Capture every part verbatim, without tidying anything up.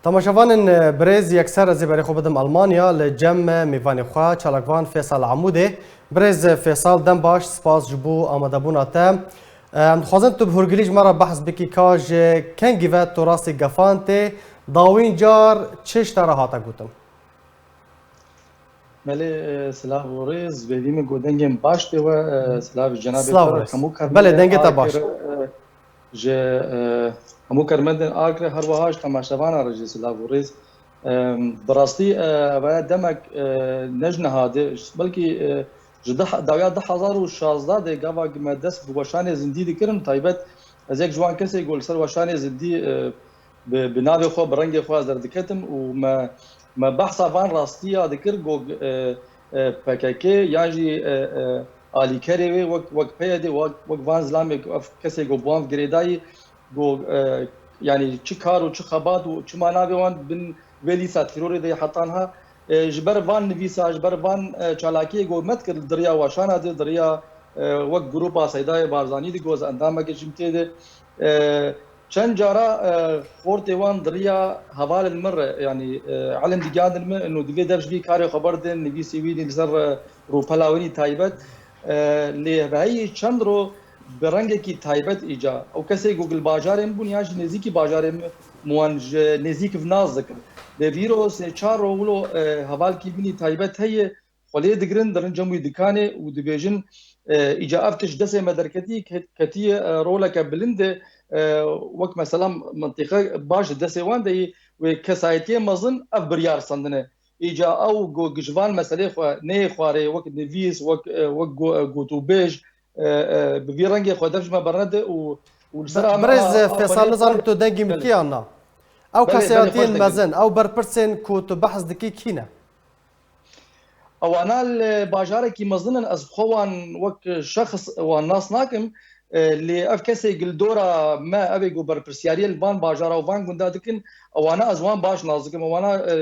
Temaşevanên birêz, yekser ez ê berê xwe bidim Almanya, li cem me mêvanê xwe çalakvan Fêsal Amûdê. Birêz Fêsal, dem baş, spas ji bo amadebûna te. Em dixwazin tu bi hûrgilî ji me re behs bikî ka ji kengî ve tu rastî gefan tê, dawîn car çi ji te re hate gotin? Belê, e, silav û rêz, vêvî min ku dengê min baş tê we, e, silav ji cenabê Silav te û re, rêz. Hemû Belê, karmendên dengê te baş. Agir, e, ji, e, hemû karmendên Agir, her wiha ji temaşevana re jî silav û rêz. E, bi rastî, e, ev demek, e, ne ji niha de, belkî, e, ji deh, dawiya du hezar û şazdeh de gava me dest bi weşanê zindî dikirin, taybet ez yek ji wan kesê ku li ser weşanê zindî, e, bi, bi navê xwe, bi rengê xwe ez derdiketim û me, me behsa van rastiya dikir, got, e, e, P K K yan jî, e, e, alîkerê wê wek, wek P Y D, wek, wek van zilamê, ev kesê ku bi wan girêdayî, got, e, yanî çi kar û çi xebat û çima navê wan bin vê lîsa terorê de heta niha, e, ji ber van nivîsa, ji ber van, e, çalakiyê got me dikir, di riya weşana de, di riya, e, wek grûpa Seydayê Barzanî de got, ez endamekê jî tê de. E, Çend cara, e, xortê wan di riya hevalên min re, yanî, e, elim digihandin min, û divê dev ji vî karê xwe berdin, nivîsê wî li ser, e, rûpela wî taybet. E, lê heyî çend ro bi rengekî taybet îca. Ew kesê ku li bajarê min bûn, yan ji nêzîkî bajarê min, min wan ji nêzîk nas dikin. Lê vîro sê çar ro wilo, e, hevalkî min î taybet heye, xwe lê digirin, dirin cem wî dikanê û dibêjin, e, îca ev tişt destê me derketî, ke-, ketiye, e, roleke bilind e, e, wek mesela mintîqe baş di destê wan de yî, wê kesayetiyê mezin ev biryar sendine. Îca ew go-, ji van meselê xwe neyê xwarê, wek nivîs, wek, e, wek go-, e, gotûbêj, e, e, bi vî rengê xwe dev ji me bernede û, û li ser Be-, ama-, Birêz a-, a-, Fêsal, nizanim tu dengî min Belê. Tî yan na. Ew Belê, belê, kesayetiyên xweş dengî. Mezin, ew berpirsên ku tu behs dikî kî ne? Ewana li bajarekî mezin in, ez xwe wan wek şexs wan nas nakim, e, lê ev kesê gil dora me, ev ê ku berpirsiyariyê li van bajara û van gunda dikin, ewana ez wan baş nas dikim. Ewana, e,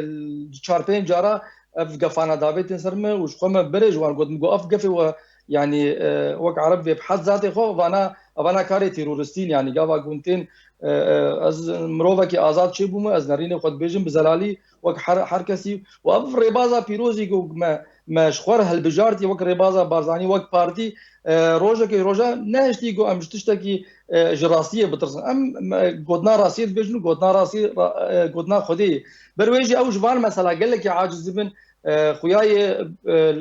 çar pênc cara ev gefana davêtin ser me û ji xwe me berê ji wan got, min got, ev gefê we, yanî, e, wek Ereb vê bi hed zatê xwe, vana, evana karê teroristîn, yanî gava gund tên, e, e, ez mirovekî azad çêbûme, ez nerînê xwe dibêjim bi zelalî, wek her, her kesî. Û ev rêbaza pîrozî ku me, me ji xwe re hilbijartî wek rêbaza Barzanî, wek partî, e, rojekê roja nehiştî ku em ji tiştekî, e, ji rastiyê bitirsin. Em, me, gotina rastiyê dibêjin û gotina rastî ra-, e, gotina Xwedê ye. Ber wê jî ew ji van mesela gelekî aciz dibin, e, xuyayê, e,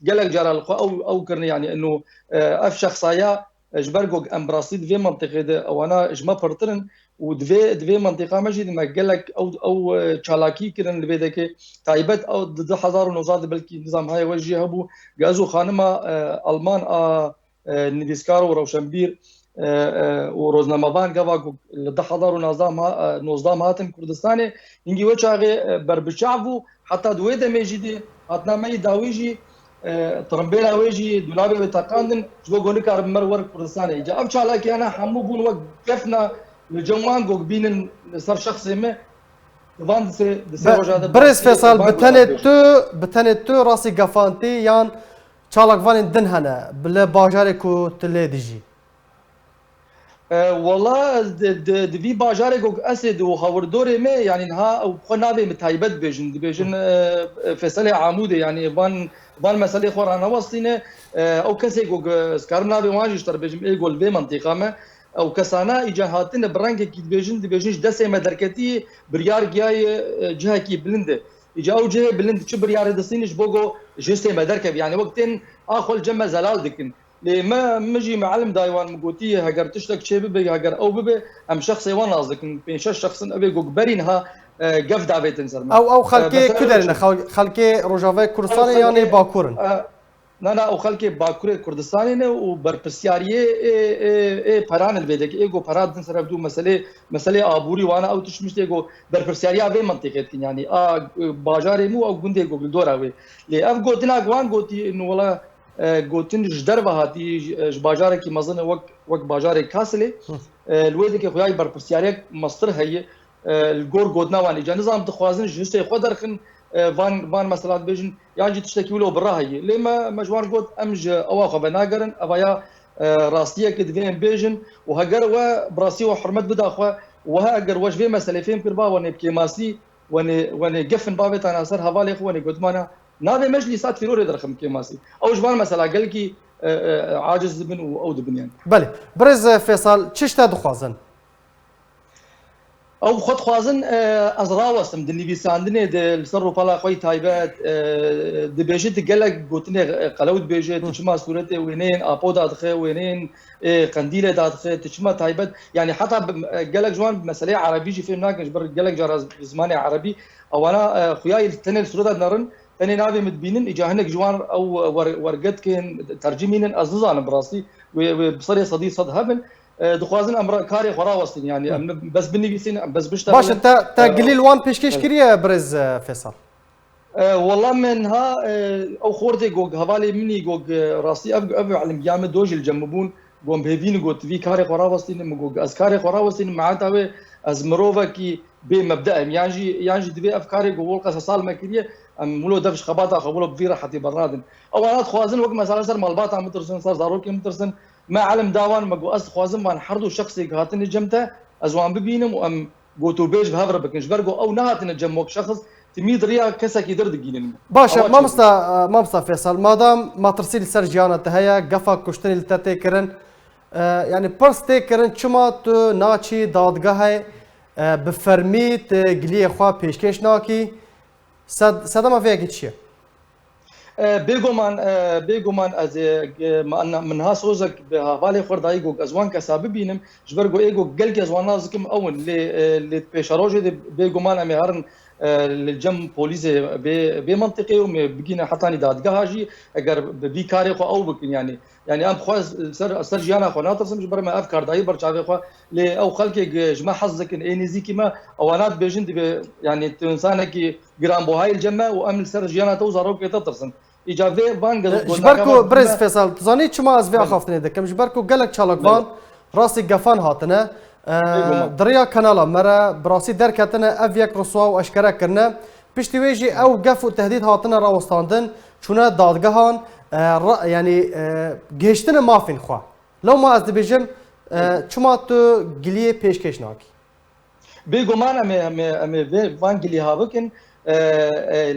gelek cara li xwe ew, ew kirine, yanî ino, e, ev şexsaya, e, ji ber ku em bi rastî di vê mentiqê de ewana ji me pirtir in û di vê, di vê mentiqa me jî de me gelek ew, ew, e, çalakî kirin li vê dekê. Taybet ew di du hezar û nozdeh de belkî nizam heye we jî hebû, ku ez û xanima, e, Alman a, e, nivîskar û rewşenbîr, e, e, û rojnamevan gava ku li du hezar û nozdeh ma-, e, nozdeh me hatin Kurdistanê, hingî wê çaxê, e, berbiçav bû, heta di wê demê jî de hatina me yî dawî jî, e, tirimbêla wê jî, dolabê wê teqandin, ji bo ku nikaribin mer wer Kurdistanê. Îca ev çalakiyana hemû bûn wek gefna li cem wan ku bînin li ser şexsê me, di van di sê, di sê Be-, roja de Birêz Fêsal, bi tenê tu, bi tenê tu rastî gefan tê yan çalakvanên din hene, bi li bajarê ku tu lê dijî? E, wela di, di, di vî bajarê ku ez ê di û hawirdorê me, yanî niha ew xwe navê min taybet dibêjin, dibêjin, e, e, Fêselê Amûdê, yanî van, van meselê xwe ranewestîne, e, ew kesê ku ez karim navê wan jî ji te re bêjim, ê ku li vê mentiqa me, ew kesana îca hatine bi rengekî dibêjin, dibêjin ji destê me derketî, biryar giyaye, e, cihekî bilind e. Îca ew cihê bilind çi biryarê distîne ji bo ku ji destê me derkeve, yanî wek tên a xwe li cem me zelal dikin. Lê me, min jî me elim dayê wan, min gotî, heger tiştek çê bibe, heger ew bibe, em şexsê wan nas dikin. Pênc şeş şexs in, ev ê ku berî niha, e, gef davêtin ser me. Ew, ew E, xelkê mesela ku derê ne? Xel-, xelkê Rojavayê Kurdistanê ew yanê xelkê, Bakur in? E, na, na, ew xelkê Bakurê Kurdistanê ne û berpirsiyariyê ê, ê, ê peran li vê dekê, ê ku pera didin ser ev du meselê, meselê aborî wana ew tişt mişt ê ku berpirsiyariya vê mentiqê dikin, yanî a, e, bajarê min û ew gundê ku li dora wê. Lê ev gotina ku wan gotî, ino wela, e, gotin ji derve hatî, ji, e, ji bajarekî mezin e wek, wek bajarê Kasilê. Hı. E, li wê dikê xuyayî berpirsiyariyek mestir heye, e, li gor gotina wan. Îca nizam dixwazin ji hişê xwe derxin, e, van, van mesela dibêjin, yan jî tiştekî wilo bi re heye. Lê me, me ji wan got, em ji ewa xwe venagerin, ev ya, e, rastiyek e, divê em bêjin û heger we bi rastî we hurmet bida xwe Weha eger we ji vê meselê fêm kir ba, wenê bi kêmasî, wenê, wenê gefin bavêtana ser hevalê xwe, wenê gotimana navê meclîsa tîrorê derxim kêmasî. Ew ji van mesela gelkî, e, e, aciz dibin û ew dibin yani. Belê. Birêz Fêsal, çi ji te dixwazin? Ew xwe dixwazin, e, ez rawestim di nivîsandinê de li ser rûpela xwe yî taybet, e, dibêje, di gelek gotinê, e, qelew dibêje, tu çima sûretê wêneyên Apo dadixe, wêneyên, e, Qendîlê dadixe, tu çima taybet, yani heta bi, e, gelek ji wan bi meseleyê erebî jî fêm nakin, ji ber gelek cara bi zimanê erebî, ewana, e, xuya yî tenê li sûreta dinerin, tenê navê min dibînin, îca hinek ji wan ew wer-, werge dikin, tercîmînin, ez nizanim bi rastî, wê, wê bi serê sedî sed hebin. E, dixwazin em ra-, karê xwe rawestin, yani, Hı. em ne-, bes binivîsin, em bes biştexilin. Baş e, te, te E, gilî li wan pêşkêş Evet. kiriye, birêz, e, Fêsal? E, wela me niha, e, ew xortê got, hevalê min î got, e, rastî ev, ev elimgiya min do jî li cem min bûn, got, em hêvîn got, vî karê xwe rawestînin, min got, ez karê xwe rawestînim, me heta wê ez mirovekî bê mebde im, yan jî, yan jî divê ev karê got, wol qesa sal me kiriye, em wilo dev ji xebata xwe, wilo bi vî rehetî bernadin. Ewana dixwazin wek mesela ser malbata min tirsin, ser zarokên min tirsin, me elim da wan, me got, ez dixwazim van her du şexsê ku hatine cem te, ez wan bibînim û em gotûbêj bi hev re bikin. Ji ber ku ew nehatine cem wek şexs, timî di riya kesekî dir digînin. Baş e, Ewa çêbû. mamosta, e, mamosta Fêsal, madam metirsî li ser jiyana te heye, gefa kuştinê li te tê kirin, e, yani pirs tê kirin, çima tu naçî dadgehê, e, bi fermî tu giliyê xwe pêşkêş nakî? Sed-, sedema vê yekê çi ye? E, bêguman, e, bêguman ez ê, e, ma-, min ha sozek bi hevalê xwe dayî got ez wan kesa bibînim, ji ber ku ê got gelkî ez wan nas dikim ew in, lê, e, lê pêşerojê de bêguman em ê herin, e, li cem polîsê vê, vê mentiqê û em ê bigîne hetanî dadgeha jî, eger bi vî karê xwe ew bikin, yani, yani em xwe ser, ser jiyana xwe natirsim, ji ber me ev kar dayî ber çavê xwe, lê ew xelkê ji me hez dikin, ê nêzîkî me, ewana dibêjin, divê, yani, tu insanekî giranbuhayî li cem me û em li ser jiyana te û zarokê te tirsin. Îca vê van gez-, E, ji ber ku birêz Fêsal, tu zanî çima ez vê Belê. axaftinê dikim? Ji ber ku gelek çalakvan Belê. rastî gefan hatine, e, Bêguman. di riya kanala me re bi rastî derketine, ev yek riswa û eşkere kirine. Piştî wê jî ew gef û tehdîd hatine rawestandin, çûne dadgehan, e, ra-, yanî, e, gihiştine mafên xwe. Lewma ez dibêjim, e, çima tu giliyê pêşkêş nakî? Bêguman em ê, em ê, em ê vê van gilî ha bikin. E, e,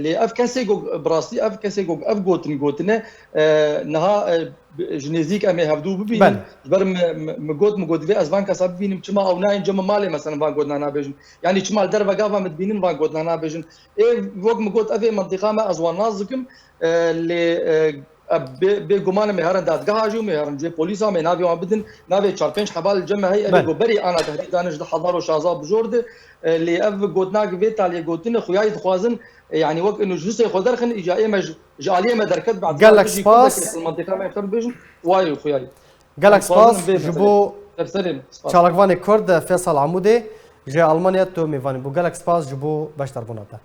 lê ev kesê ku bi rastî ev kesê ku ev gotin gotine, e, niha, e, bi-, ji nêzîk em ê hevdû bibînin. Belê. Ji ber min, min, min got, min got, divê ez van kesa bibînim, çima ew nayên cem min malê, mesela, van gotina nabêjin. Yanî çima li derve gava min dibînin, van gotina nabêjin. Ê, wek min got, ev ê mentiqa me, ez wan nas dikim. E, lê, e, E, bê, bêguman em ê herin dadgeha jî û em ê herin cihê polîsa, em ê navê wan bidin, navê çar pênc heval li cem me heye, Belê. ê ku berî ana tehdîdan ji du hezar û şazda bi jor de, e, lê ev gotinak vê taliyê gotine, xuyayî dixwazin, e, yanî wek û ji hisê xwe derxin, îca ê me ji, ji aliyê me derket, bad Gelek jî spas. Kurdekê li mentiqa me xwe bibêjin, wayê xuyayî. Gelek Em dixwazin spas vê ji meselê bo ser serê me. Spas. çalakvanê Kurd, Fêsal Amûdê, ji Almanya tu mêvanî bû. Gelek spas ji bo beşdarbûna te.